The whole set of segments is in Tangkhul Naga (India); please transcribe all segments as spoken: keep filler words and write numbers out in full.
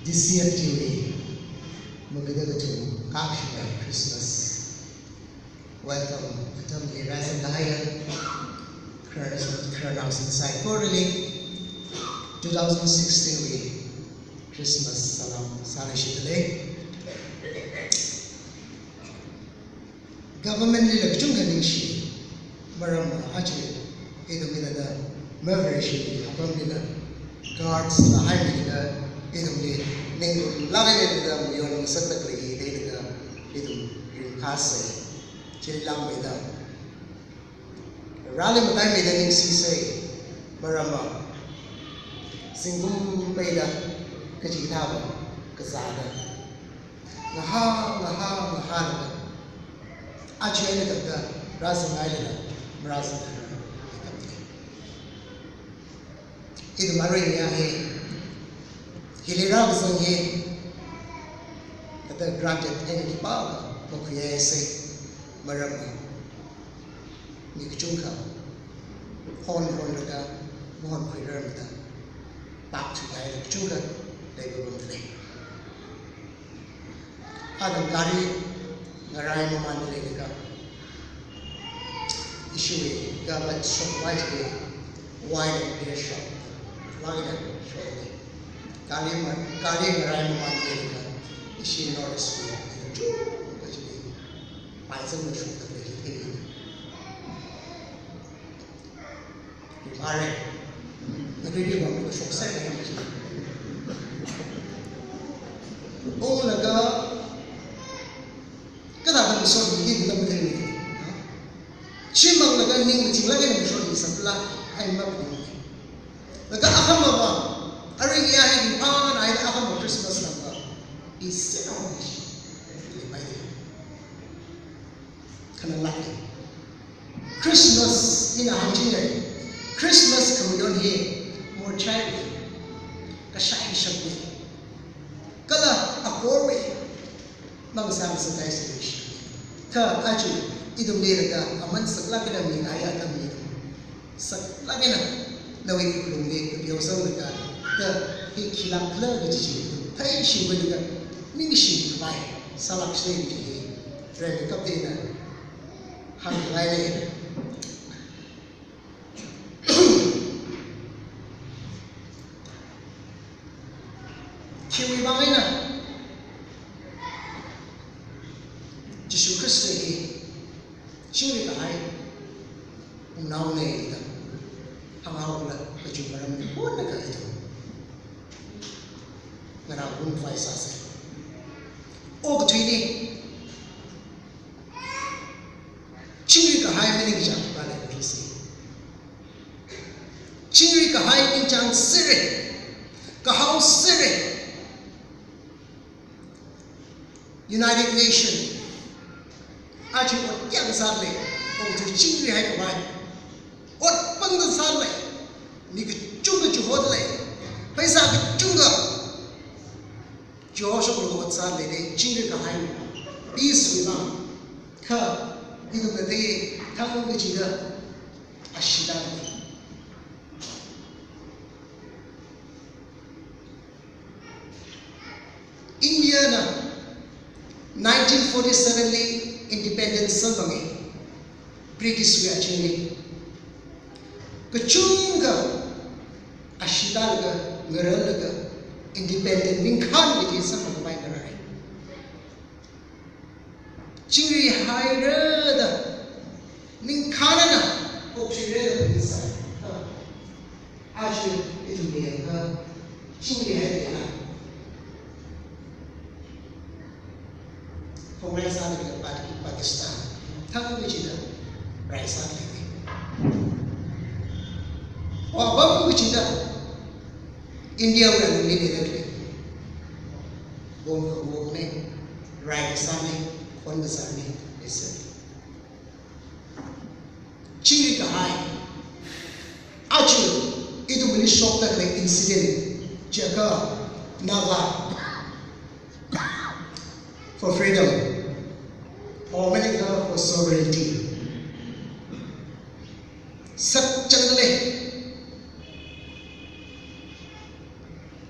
This year, T V, mabida katu kakshila Christmas. Welcome, atamli raisangkahaiya. Khararnao, khararnao saikorali two thousand sixteen wui Christmas salam sāluishitdalei. Government lila kachungkha ningshi, maramva aja ithum hithāda Mother's Day apamlila guards la haimida ithumli ninglāk eina mayon ngasakda khalei hi theilaga ithum ringphāsei. Chili langmeida, Vareli mataimeida ningshisei, maramva zingkum peida kachikathāva kazāda ngahā, ngahā, ngahālaga, aja eina tangda rāzangngailala marāzangthara. Ithum arui ngayā hi, hili rākazang hi, thāda granted eina khipākha makhuiaisei, maramva mi kachungkha hon honlaga mahonkhuirarmada, pap thuihaila kachungkha leipapamdalei. Atam gari ngarai mamān leilaga, ishiwui government shop vai chi wine and beer shop, wine and shop. Gari ma-, gari ngarai mamān leilaga, ishi North East wui chungkha chi paizangda shop thāda lei. Mare, nagri ri bang shok sai ngai. Unglaga, kathāda mashon hi kathāda mathei ni. Chimanglaga ning machinglāk eina mashon hi sāpla, ai maphaning. Laga akhama va, arui ngayā hi phānai, akhama Christmas lāngva. Is it all this? Khananglāk. Christmas ina hāngchingai. Christmas khamayon hi morchai, kashai kashapni, kala akorwui mang sang satai silishi. Kha aja ithum leilaga aman saklāk eina mikahai atamli, saklāk eina nawui wuklungli kapeo sanglaga, da hi khilāk khala kaji chi theishinglaga, ningshi khavai sālākshei kaji hi, ren kapte na hāngngai lei. Khiwui vang eina Jishu Khrista hi chingri kahai wungnaona da hānghaokhala kaji maram hi ponna kaji to. Ngarā hun vai sāsei. Okathuili chingri kahai maningchāng pale Khrista. Chingri kahai ningchāng sāra, kahao sāra. United Nation aja ot yāng sālei, ot tu chingri hai khavai ot pangda sālei, mi kachungkha chihotlei, pheisā kachungkha chihoshok lo ot sālei, chingri kahai peace wui vang. Kha ithumna thei thang kachida ashee tālei. India na nineteen forty-seven li independence samphanga, British wui azingli. Kachungkha ashee tālaga, ngararlaga, independent ningkhān kaji samphang khavai ngarai. Chingri haira da ningkhānna, okathuira da ningsai. Aja ithum yangakha chingri haira. Congress sāda Pa-, Pakistan thang kachida rai sālei. Wa bang kachida India wui alungli leilei. Bomb kawokna, rai kasāna, khon kasāna, ese. Chingri kahai. Aja ithumli shokda khalei incident, chaka Naga for freedom, or America for sovereignty. Sakchangda lei.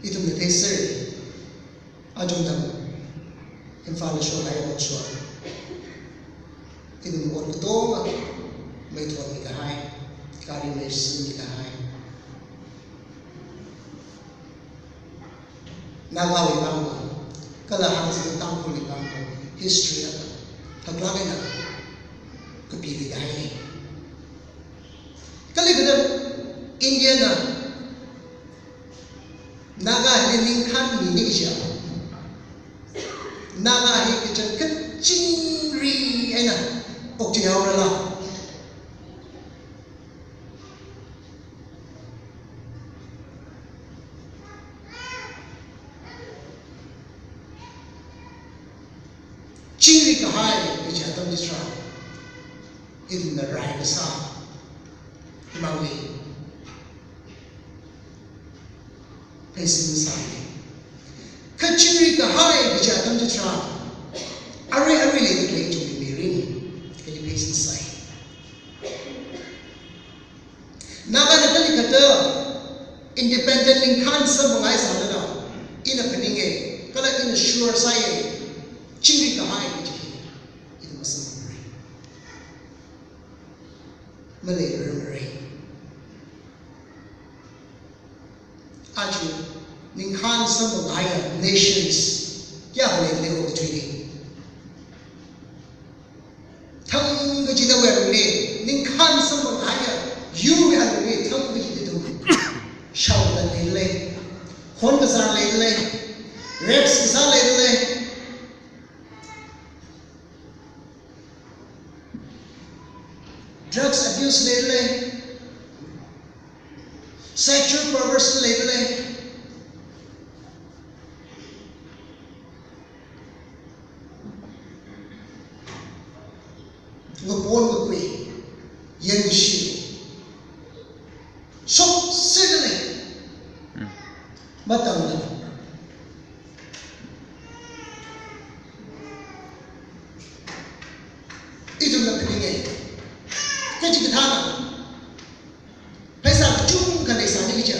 Ithumna theisera. Chungdam, Imphal shokahai ot shok. Ithum ot katonga, mei thotmi kahai, gari mei singmi kahai. Nagawui vang, kala hāngsi Tangkhulwui vang, history akha, haklāk eina kapili kahai. Kali kada India na Naga hili ningkhān mi ni kaja. Naga hi kachangkhat chingri eina okthui haorala. Chingri kahai kaja atam chitharan, ithumna rai kasā, imangli pheisin sāi. Kha chingri kahai kaja atam chitharan, arui aruili leida khalei ithumwui mirin hili pheisin sāi. Nagana kali kada independent ningkhān samphangngai sālala, ina phaninge, kala ina sure sāye, chingri kahai kaji hi ithum masamphangrai. Maleirarmara. Aja ningkhān samphanghaiya nations kayākha leilei okathuili. Thangkachidawui alungli, ningkhān samphanghaiya yurwui alungli, thangkachida ithum shaoda leilei, khon kazār leilei, rapes kasā leilei, drugs abuse leilei, sexual perversion leilei, ngapon ngakui, yangshi, shoksidalei. Mm. Matangda ithumna phaninge. Kachikathāna pheisā kachungkha leisāni kaja,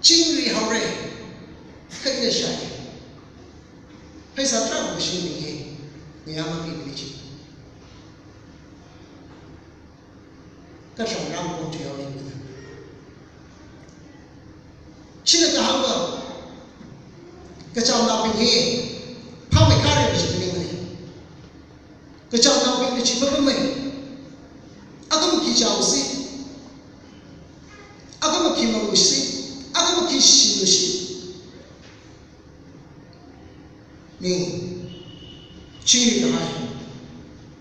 chingri haora, kha ina shāi. Pheisā tarākha shimli hi, ngayā mapimana chi. Kashang rāngkon thuihaowa ina. China kahāngva, kachānaobing hi phāmeikharei kaji maningmana. Kachānaobingna chi mapamei. Akhamaki chaosi, akhamaki mamusi, akhamaki shimusi. Ning, chingri kahai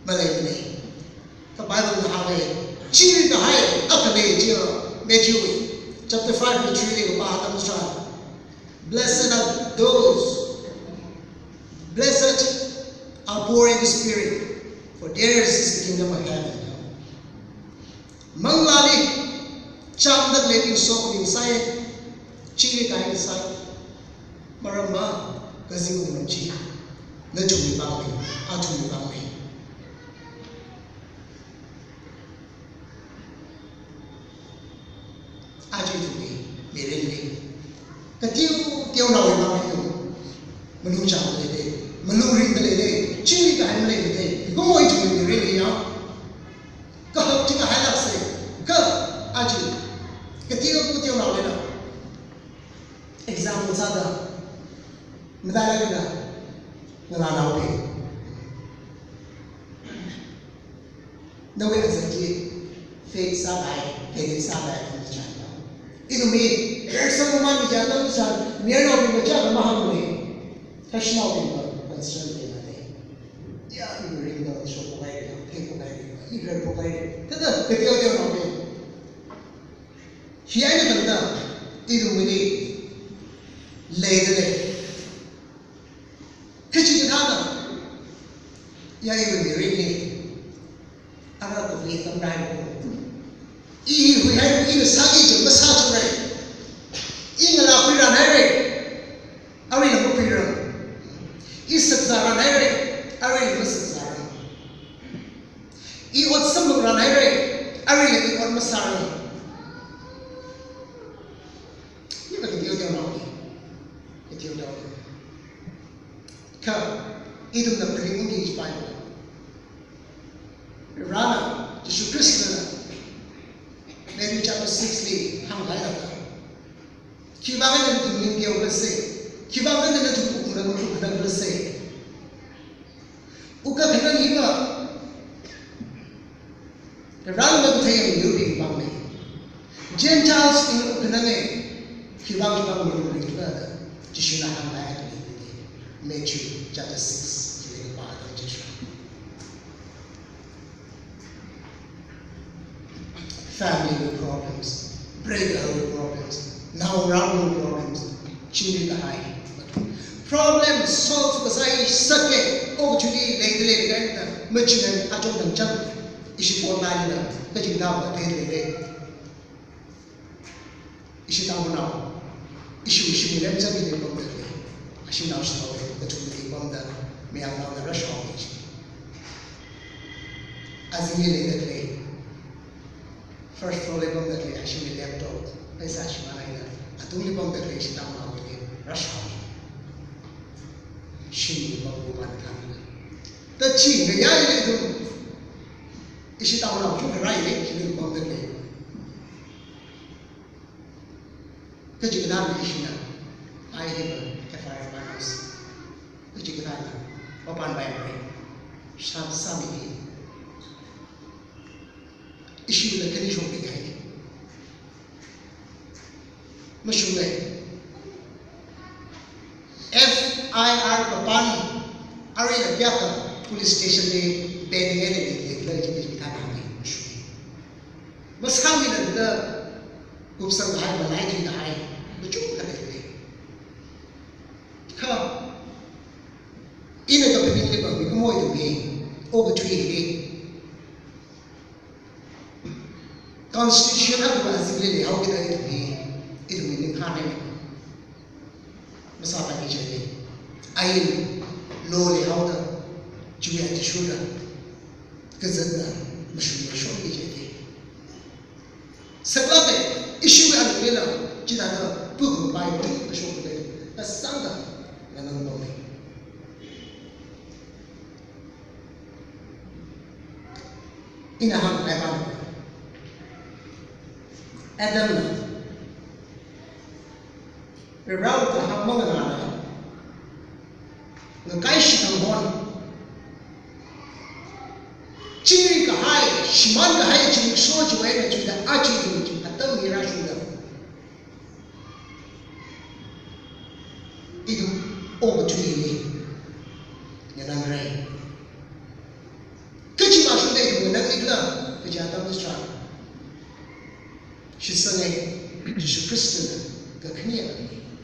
maleimana. Kha Bible na hānga, chingri kahai akha lei jiya, Matthew chapter five verse three li kapā atam chitharan, "Blessed are those, blessed are poor in spirit, for theirs is the kingdom of heaven." Manglāli chāmda khaleibing sokhami sāi, chingri kahai sāi. Maramva, kazingkum chi nathumwui vangna, athumwui vangna. Aja ithumwui mirinli, kateoteonaowui vang ithum malung chāngda leida, malung ringda leida, chingri kahai maleimada. Ikumo ithumwui mirinli ya, kahak chi kahailāksa, kha aja kateoteonaolila, example sāda, matailāk eina ngalānaobing, nawui azak chi fail sākahai, fail sākahai atam chitharan, ithumwui exam mamān kaji atam chitharan, mayarnaobingva chākha mahāngmana, kashanaobingva concern leimana. Ya, iwui ringda shokhaira, pheihaira, irar phokhaira. Thāda kateoteonaobing, hi eina tangda ithumwuili leida lei. Kachikathāna, ya iwui mirin hi, ara kuvei tamrai ko. I hi huihai, ina sāki kaji masāthurai. I ngalā khuiranhaira, aruila makhuira. I shakzāranhaira, aruila mashakzāra. I ot samphangranhaira, aruila i ot masāra. Hiva kateoteonaona. Kateoteonaona. ithumna phaning ungki jipai. Varena, Jishu Khristana, Matthew chapter six li hāngkahai thāda, khivang eina nathum ning teokhala se, khivang eina nathum wuk khanang, wuk khanangkhala se. Wuk kakhanang hiva, Varena kathei mirinbingwui vangna. Gentiles bing wuk khananga, khivang khivang miringbingwui vangna, Jishuna hāngkahai. Matthew chapter six, chili pāda chitra. Family problems, brotherhood problems, naongarāwui problems, chingri kahai. Problem solve kasā hi sāke, okathuili leida leida kahaina, machingri achon dangchang, ishi phone line la, kachingthāva theida leida. Ishi taonao, ishi ishi milemchang hili pamda lei, ashinao shinao lei, kathum hili pamda, mayangnaona rāshao lei chi. Azingli leida lei, first floor li pamda lei, ashili laptop, pheisā shimān eina, atungli pamda lei, ishi taonao hili rāshao lei. Shimli pamda lei, pamda lei. Tachi ngayā lei ithum, ishi taonao chu kharai lei, chili pamda lei. Kachikathāna ishina, ai hiva F I R pānao si. Kachikathāna, mapānpaimara. Sā, sāmi hi. Ishila khani shokmi kahai. Mashunga. F I R mapān, arui la biak police station li pending eina leilei, leilei, leilei, kachikathāna hānga, mashunga. Masāmila da, kupsang kahai, malaithui kahai, machuk kahai lei. Kha, ina kaphaning liva mikumo ithum hi, okathui hi. Constitution akhava azingli leihaokida ithum hi, ithum hi ningkhān eina masāpaiki jilei. Ain, law leihaoda, chiwui athishurda, kazatna mashun mashun ki jilei. Saklāka, ishiwui alunglila, chithāda pukhumpai chi kashok lei, kasāngda nganānpamlei. Ina hāngkahai pāna. Adamna Varewui kahāng manganāla, ngakai shithang hon. Chingri kahai, shimān kahai, chingri so chiwui eina chuida, aja ithum chi atam hi rāshungda. Ithum okathuili nganāngra. Kachi vāshungda ithum nganānnikhala, kaja atam tharan. Shitsanga, Jishu Khristana kakhane,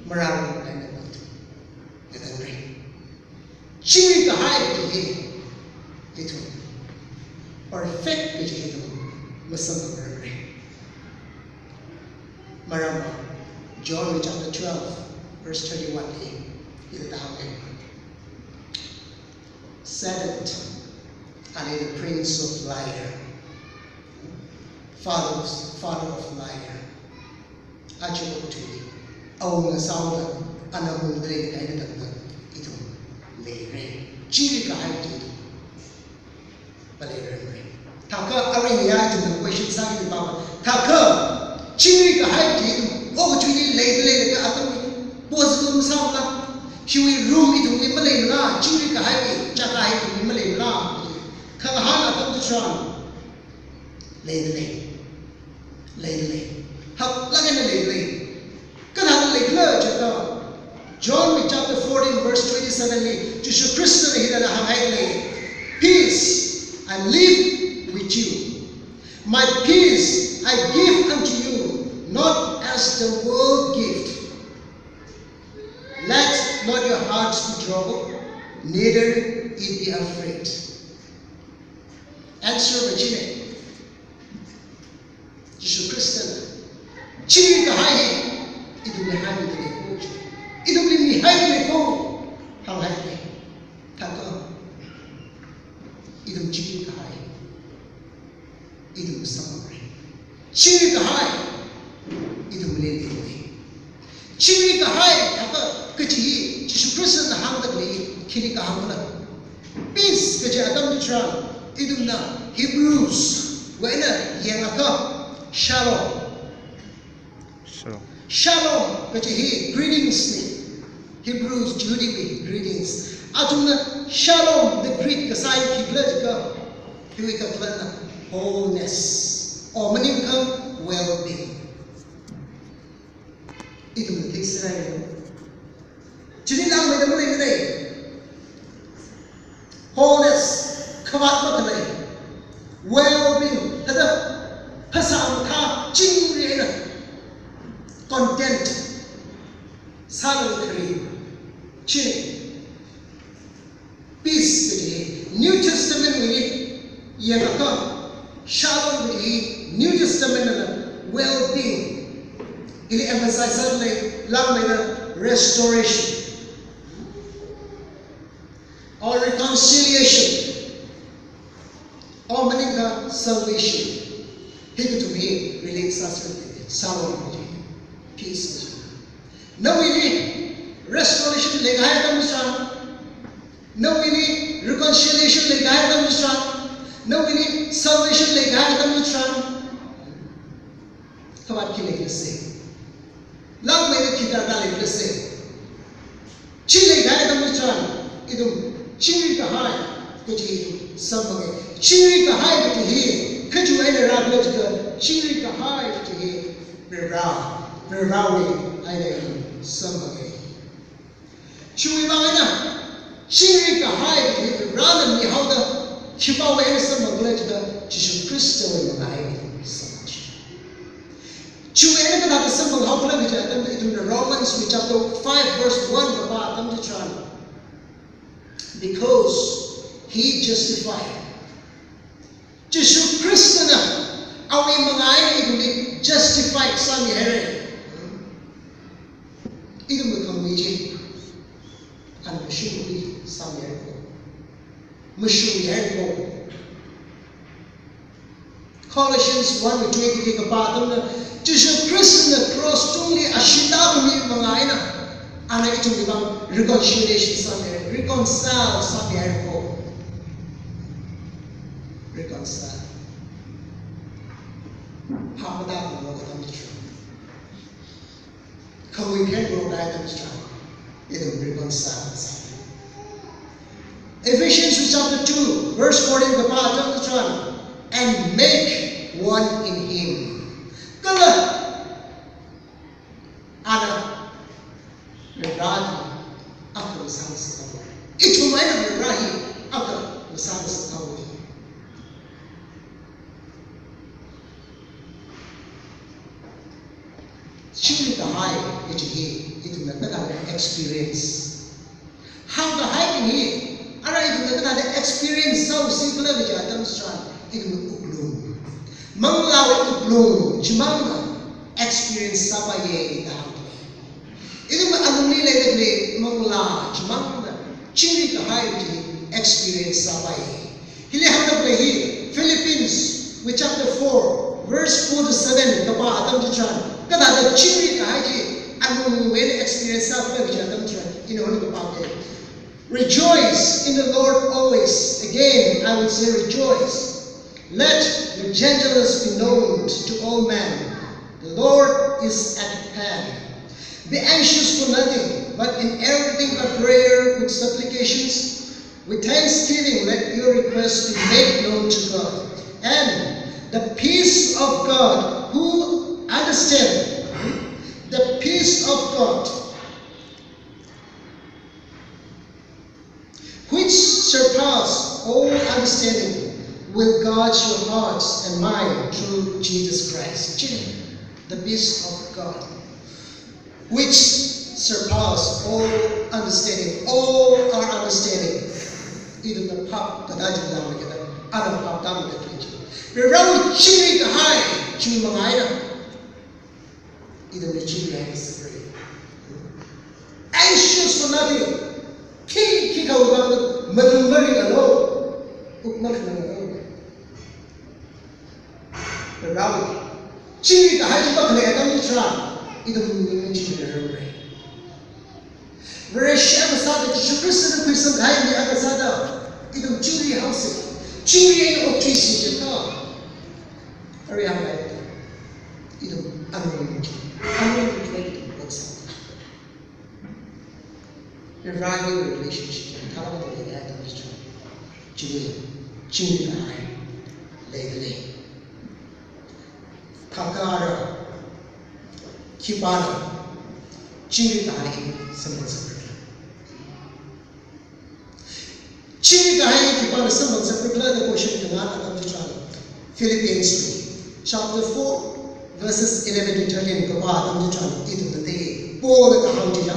marāngarok eina nganānra. Chingri kahai kaji hi ithum perfect kaji hi ithum masamphangrangra. Maramva, John chapter twelve, verse thirty-one li, hithāda hānga. Satan, ali the prince of liar, father of, father of liar. Aja okathuili, awunga sāhaoda, ana mungda leikahaina tangda, ithum leira. Chingri kahai chi ithum maleirangra. Thākha arui ngayā ithumna question sāki pāva. Thākha chingri kahai chi ithum okathuili leida leilakha atam hi possible masāmala? Hiwui room ithumli maleimala, chingri kahai, chākahai ithumli maleimala? Kha kahāng atam tharan, leida lei. Leida lei. Haklāk eina leida lei. Kathāda leikhala jiakha, John wui chapter fourteen verse twenty-seven li, Jishu Khristana hithāda hānghaida lei. "Peace I leave with you. My peace I give unto you, not as the world giveth. Let not your hearts be troubled, neither it be afraid." Answer va china. Jishu Khristana chingri kahai hi ithumli haimida leiko. Ithumli mihaida leiko. Hānghaida lei. Thākha ithum chingri kahai, ithum samphangrangra. Chingri kahai ithumli leilei. Chingri kahai thākha kaji hi Jishu Khristana hāngda khalei hi khili kahāngkhala? Peace kaji atam chitharan, ithumna Hebrews wui eina yangakha, shalom. Shalom. Shalom kaji hi greetings na. Hebrews Jihudibing greetings. Athumna shalom da greet kasā hi khikhala jiakha, hiwui kakhalatna wholeness, or maningakha well-being. Ithumna theisārai. Chili langmeida maleimana. Wholeness, khavāt makhalei. Well-being, thāda phasā mathā chingri eina content sāda khalei. Chili peace kaji hi New Testament wuili yangakha, shalom kaji hi New Testament na well-being. Hili emphasize sālei, langmeida restoration or reconciliation, or maningakha salvation. Hi kathum hi relate sāsāra, shalom kaji, peace kaji. Nawuili restoration leikahai atam chitharan, nawuili reconciliation leikahai atam chitharan, nawuili salvation leikahai atam chitharan, khavāt khi leikhala se? Langmeida khi darkar leikhala se? Chi leikahai atam chitharan, ithum chingri kahai kaji samphanga. Chingri kahai kaji hi kachiwui eina rākhala jiakha, chingri kahai kaji hi Vare, Varewui eina samphanga. Chiwui vang eina, chingri kahai hi Varena mihaoda, khipāwui eina samphangkhala jiakha, Jishu Khristawui mangā eina samphang. Chiwui eina kathāda samphanghaokhala kaji atam, ithumna Romans wui chapter five verse one kapā atam chitharan, because he justified. Jishu Khristana awui mangā eina ithumli justify sāmihaira. Ithumna khangui chi, ana mashungli sāmihaira ko, mashungmihaira ko. Colossians one twenty li kapā atamna, Jishu Khristana cross tungli ashee tāmi mangā eina, ana ithumwui vang reconciliation sāmihaira, reconcile sāmihaira ko. Reconcile. Phāmada ko atam chitharan, khangui phenro kahai atam chitharan, ithum reconcile sā. Ephesians chapter two verse fourteen kapā atam chitharan, and make one in him. Kala ana Vare akha sāngasak haowa. Ithum eina Vare hi akha sāngasak haowa. Chingri kahai kaji hi ithumna kathāda experience, hāngkahai hi, ara ithumna kathāda experience sāusikhala kaji atam chitharan, ithumna wuklung, manglāwui wuklung chimangna experience sāpaiya da hānga. Ithumwui alungli leida khalei manglā chimangna chingri kahai chi experience sāpai. Hili hāngda khalei hi Philippians wui chapter four, verse four to seven kapā atam chitharan, kathāda chingri kahai chi alungwui eina experience sākhala kaji atam chitharan, ina holi kapā kei. Rejoice in the Lord always. Again, I will say rejoice. Let your gentleness be known to all men. The Lord is at hand. Be anxious for nothing, but in everything by prayer with supplications, with thanksgiving, let your requests be made known to God. And the peace of God, who understand, the peace of God, which surpass all understanding, will guard your hearts and mind through Jesus Christ. Chili, the peace of God, which surpass all understanding, all our understanding. Ithumna phap kathā chi tāmei kathā, ana phap tāmei kathā chi. Varewui chingri kahai chi mangā eina ithumli chingri kahai sāra. Anxious for nothing. Khi, khikha vang malung maringalu, wuk makhanangalu. Varewui chingri kahai chi makhalei atam chitharan, ithum ningli chingri rarmara. Vareshi akha sāda, Jishu Khristana khuisangkahai mi akha sāda, Ithum chingri haosa, chingri eina okthuisa jiakha, arui hāngngai, ithum anung, anung ithum ot sā. Varivarāli relationship, tharāda leida atam chitharan, chingri, chingri kahai leidalei. Thakara, khipāna chingri kahai samphang sāra? Chingri kahai khipāna samphang sāra da question kangā atam chitharan, Philippians chapter four, verses eleven to thirteen kapā atam chitharan, ithumna thei, Paulna kahāng chi ya.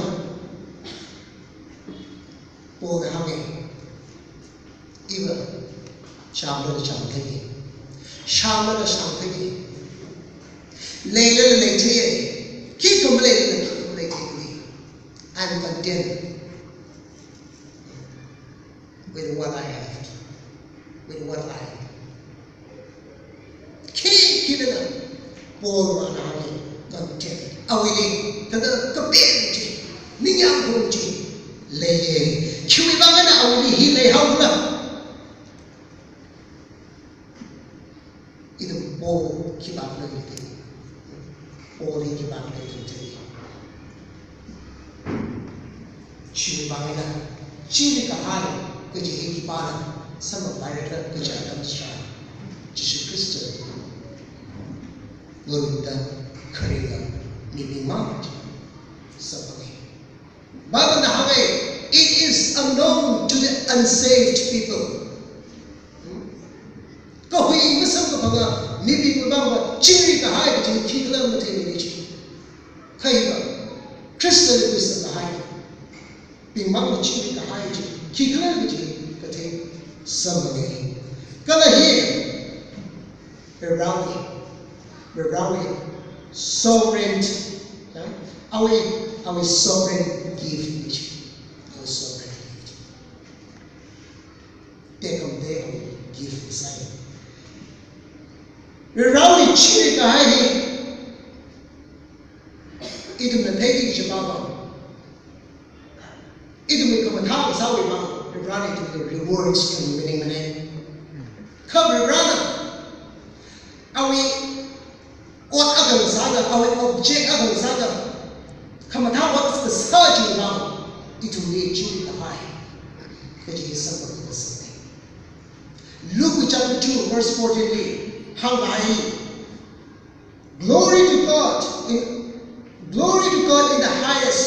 Paulna hānga, iva shāmlala shāmthei, shāmlala shāmthei, leilala leithei, khikha maleilala khikha maleithei. I'm content with what I have, with what I have. Khi, khilala, Paulna hānga content. Awuili, thāda kapen chi, ningyāng phung chi leiya. Khiwui vang eina awuili hi leihaokhala? Ithum Paul khipākhala leithei. Paul hi khipākhala leithei. Chiwui vang eina, chingri kahai kaji hi khipāna samphangpaira kaja atam chitharan, Jishu Khrista ngarumda kharinga mibingmang samphanga. Biblena hānga, it is unknown to the unsaved people. Hmm? Kahui masamkaphanga mibingwui vangva chingri kahai kaji khikhala matheimana chi. Kha hiva, Khristali khuisang kahai bingmangna chingri kahai chi khikhala kaji kathei samphanga. Kala hi, Varivarāwui, Varivarāwui sovereign, ya? Awui, awui sovereign gift chi. Awui sovereign gift. Tekhamatei awui gift sāi. Varivarāwui chingri kahai hi ithumna theiki kaji pāva, ithumwui khamathā kasāwui vang Varivarāna ithumli rewards ithumli maningmana. Kha Varivarāna awui ot akha sāda, awui object akha sāda, khamathā ot kasā chiwui vang ithumli chingri kahai kaji samphang kasāna. Luke chapter two verse fourteen li hāngkahai, "Glory to God in, glory to God in the highest,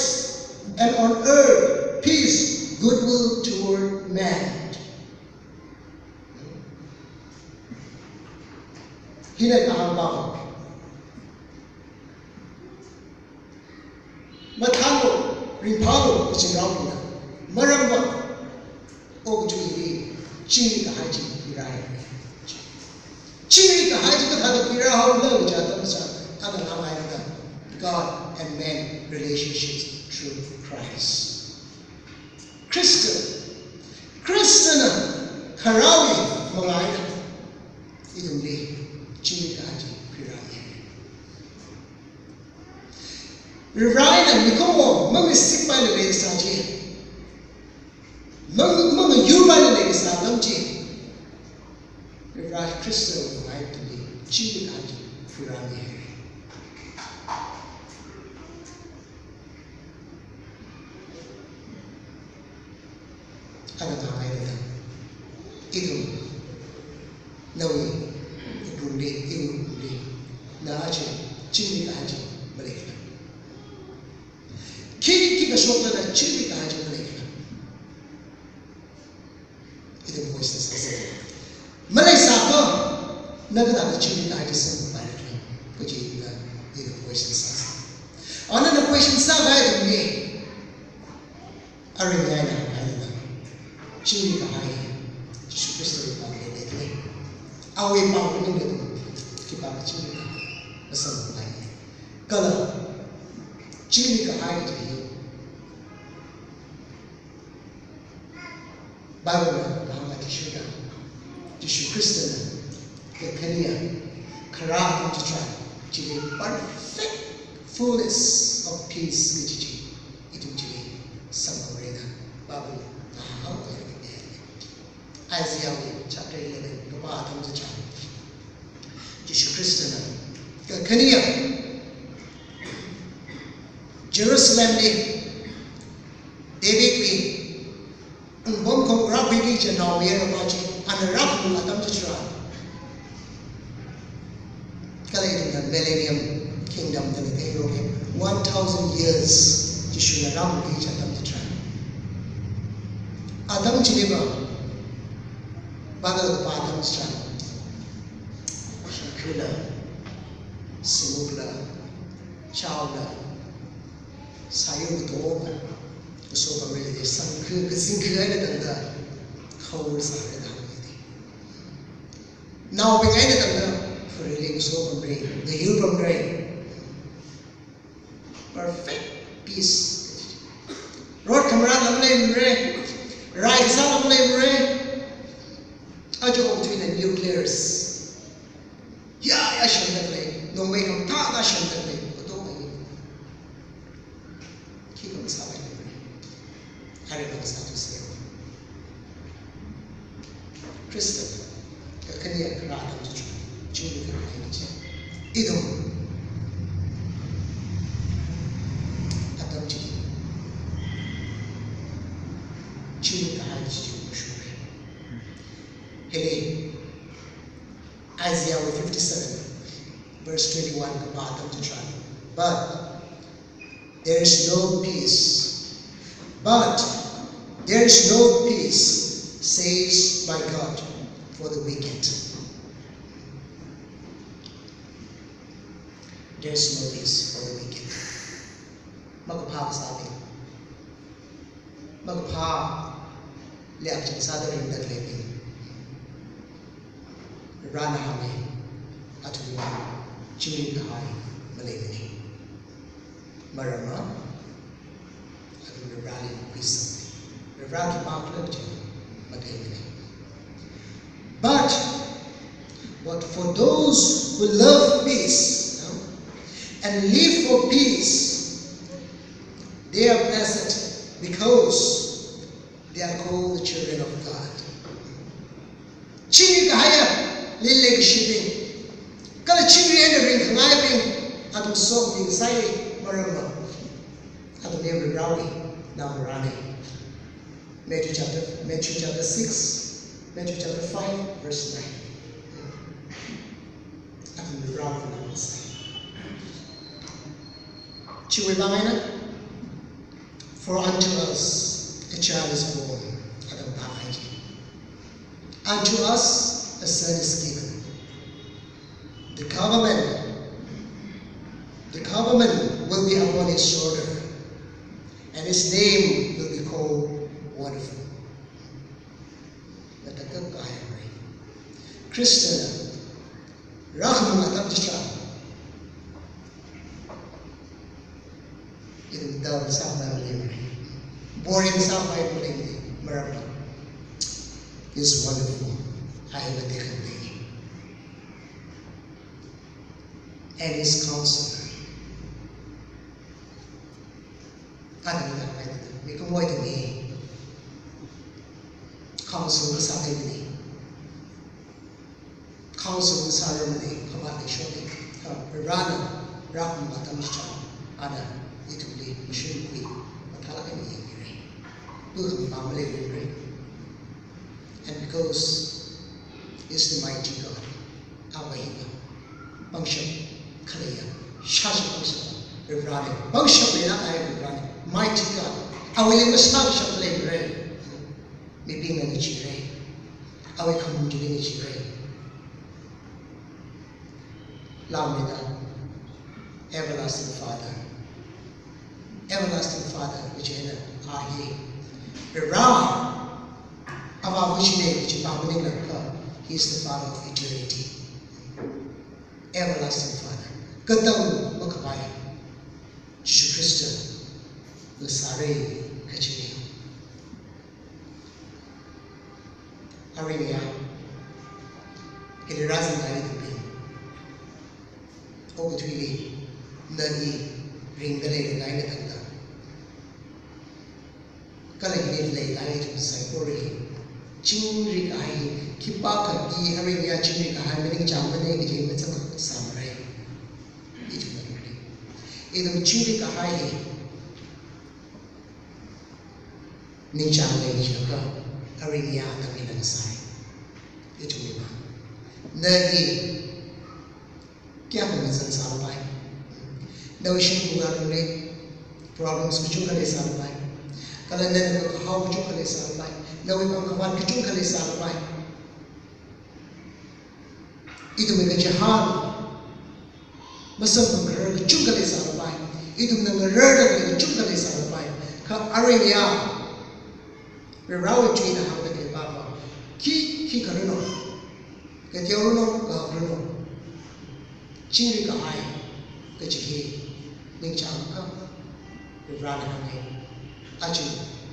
and on earth peace, goodwill toward men." Hina kahāng pāva. Mathālu, ringphālu, kachingraobingna. Maramva, okathuili chingri kahai chi khuirāi. Chingri kahai chi kathāda khuirāhaokhala kaja atam chitharan, ana hānghaida, God and man relationships through Christ. Khrista, Khristana kharāwui manga eina ithumli chingri kahai chi khuirāi. Varivarāna mikumo mangasikpaila leikasā chi, mang-, mangayurpaila leikasā atam chi, Varivarā Khristawui manga eina ithumli chingri kahai chi khuirāi. Ana hānghaida, ithum, nawui wuklungli, iwui wuklungli, na aja chingri kahai chi maleikhala? Khi, khi kashoklala chingri kahai chi maleikhala? Ithum question sāsa. Maleisākha, na kathāda chingri kahai chi samphangpaira kaji ithum question sāsa. Ana na question sākahai atamli, arui ngaina, ngaina, chingri kahai Jishu Khristawui pāngli leidalei. Awui pāng maningla ithum khipākha chingri kahai masamphangmana. Kala chingri kahai kaji hi Biblena kahāng athishurda, Jishu Khristana kakhane kharā atam chitharan, chili perfect fullness of peace kaji chi ithum chili samphangra da Biblena kahāng athishurda. Isaiah wui chapter eleven, kapā atam chitharan, Jishu Khristana kakhane ya Jerusalemli Davidwui wungbom khong rākhuiki kaji naomayara pa chi, ana rākhamun atam chitharan, kala ithumna Millennium Kingdom da leida leiroke, one thousand years Jishuna rākhuiki kaji atam chitharan. Atam chili va, Bible kapā atam chitharan, shimkhurla, simukla, chaola, sāyur katop kasopamra, samkhur kazingkhur eina tangda khor sāra da hānga. Naobing eina tangda pharili kasopamra, ngayurpamra. Perfect peace. Rot khamarāla maleimara, rai kasāla maleimara. Aja okathuina nuclears ya ya shemda khalei, nongmei khamathā thā shemda khalei, katonga hi khikha masāpaimara. Arui nang sāthuisa. Khristana kakhane ya kharā atam chitharan, chingri kahai chi. Ithum atam chi, chingri kahai chi, chi mashungra. Hili Isaiah fifty-seven, verse twenty-one kapā atam chitharan, "But there is no peace. But there is no peace, says my God, for the wicked." There is no peace for the wicked. Makaphā kasābing, makaphā liakching sāda ringda khaleibing, Varena hānga, athumli chingri kahai maleimana. Maramva, athum Vareli khuisangna. Vare khipākhala chi matheimana. But, but for those who love peace, no, and live for peace, they are blessed because they are called the children of God. Chingri kahaiya, lilei kashibing, kala chingri eina ringkhangaibing, athum sokmi ngasai, maramva athumli Varewui naongarāna. Matthew chapter, Matthew chapter six, Matthew chapter five, verse nine. Athum Varewui naongarā sāi. Chiwui vang eina, "For unto us a child is born," atam pākahai chi. "Unto us a son is given. The government, the government will be upon his shoulder, and his name will be called Wonderful." Matakhak kahai. Khristana rākhamun atam chitharan, ithum dull sākhavai maleimara, boring sākhavai maleimara, maramva He's wonderful. Hi matakhakna. And He's Counselor. Athang hithāda hānga, mikumo ithumli counsel kasā leimana. Counsel kasā leimana, khavāt leishokna. Kha Varena rākhamun atam chitharan, ana ithumli mashunkhui, mathālāk eina yangmira. Kha khamapam maleimara. And because He's the mighty God, Ava hina pangshap khaleiya, shāshap pangshap Varena, pangshap leilāk kahai Varena, mighty God, Awuili masāshap leimara. Mibingna ngachee haira, Awui khamunbingli ngachee haira. Lam eina, Everlasting Father. Everlasting Father kaji eina, A hi Vare, Avāva̱ china kaji pāng maningla kha, He is the Father of eternity. Everlasting Father. Katang makhavai Jishu Khristana sāra kajina. Aringya, hili rāzangda leithuibing, okathuili na i ringda leida ngai eina tangda, kala hili leida ithum saikorali Chingri kahai, khipākha i aringya chingri kahai maningchāngmana kaji machāng sāmara. Ithumna lungli, ithum chingri kahai hi ningchānglei jiakha, aringya tangli langsai. Ithumli ma, na hi kayākha mazan sālapai. Nawui shimkhur alungli problems kachungkha leisālapai. Kala nana kahao kachungkha leisālapai. Nawui pangkhavat kachungkha leisālapai. Ithumwui kachihān masamphangrar kachungkha leisālapai. Ithumna ngararda kachungkha leisālapai. Kha aringya, Varivarawui tuina hāngda khalei papa, khi, khikha ranu, kateoranu, kahakranu, chingri kahai kaji hi ningchāngakha, Varivarana hānga, aja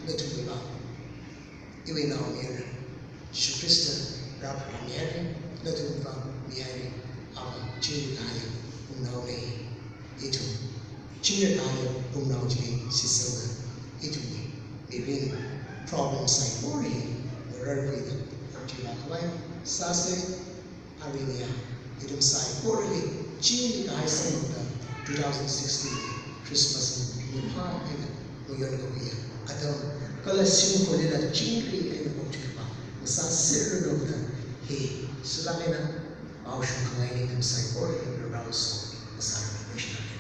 nathumwui vang iwui naomayara, Jishu Khrista rāpharāmihaira, nathumwui vang mihaira, ama chingri kahaiya wungnaona. Ithum chingri kahaiya wungnao chili shitsanga. Ithumwui mirin problem saikora hi ngararkhuida, chila khavai sāsa. Aringya, ithum saikorali chingri kahai samphangda, two thousand sixteen Christmas niphā eina mayonkahuiya atam, kala shimkhurlila chingri eina okathui pa masāserranu da, hi sālāk eina maoshung khangaina. Ithum saikorali Varivarawui sokhami masāranu.